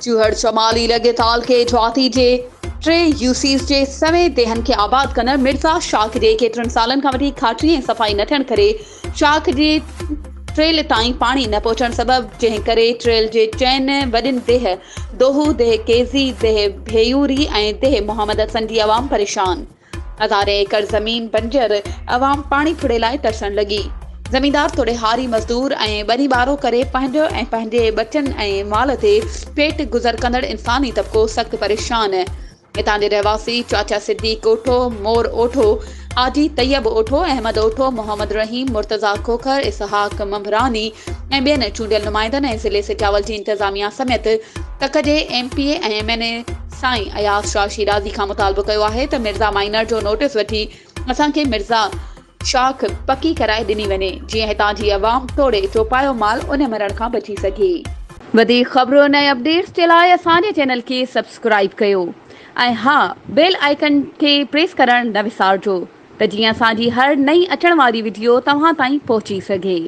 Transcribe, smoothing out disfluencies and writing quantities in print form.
چوهڙ شمالي لڳ تعلقي جواتي جي ٽي يوسيز جي سوين ديهن کي آباد ڪندڙ مرزا شاخ جي ڪيترن سالن کان وٺي کاٽي ۽ صفائي نه ٿيڻ ڪري شاخ جي ٽريل تائين پاڻي نه پهچڻ سبب جنهن ڪري ٽريل جي چئن وڏين ديهه دوهو، ديهه ڪيزي، ديهه ڀيوري ۽ ديهه محمد حسن جي عوام پريشان. هزارين ايڪڙ زمين بنجر، عوام پاڻي ڦڙي لاء ترسڻ لڳي. زميندار توڙي هاري مزدور ۽ ٻني ٻارو ڪري پنهنجو ۽ پنهنجي ٻچن ۽ مال تي پيٽ گذر ڪندڙ انساني طبقو سخت پريشان. هتان جي رهواسي چاچا صديق اوٺو، مور اوٺو، حاجي طيب اوٺو، احمد اوٺو، محمد رحيم، مرتضيٰ کوکر، اسحاق ممڀراني ۽ ٻين چونڊيل نمائندن ۽ ضلعي سجاول جي انتظاميا سميت تڪ جي M P A ۽ M N A سائين اياز شاهه شيرازي کان مطالبو ڪيو آهي ته مرزا مائنر جو نوٽيس وٺي اسان کي مرزا شاخ پڪي ڪرائي ڏني وڃي جيئن هتان جي عوام توڙي چوپايو مال ان مرڻ کان بچي سگهي. وڌيڪ خبرن ۽ اپڊيٽس جي لاء اسان جي چينل کي سبسڪرائيب ڪيو ۽ ها بيل آئيڪن کي پريس ڪرڻ نه وسارجو ته جيئن اسان جي هر نئين اچڻ واري وڊيو توهان تائين پهچي سگهي.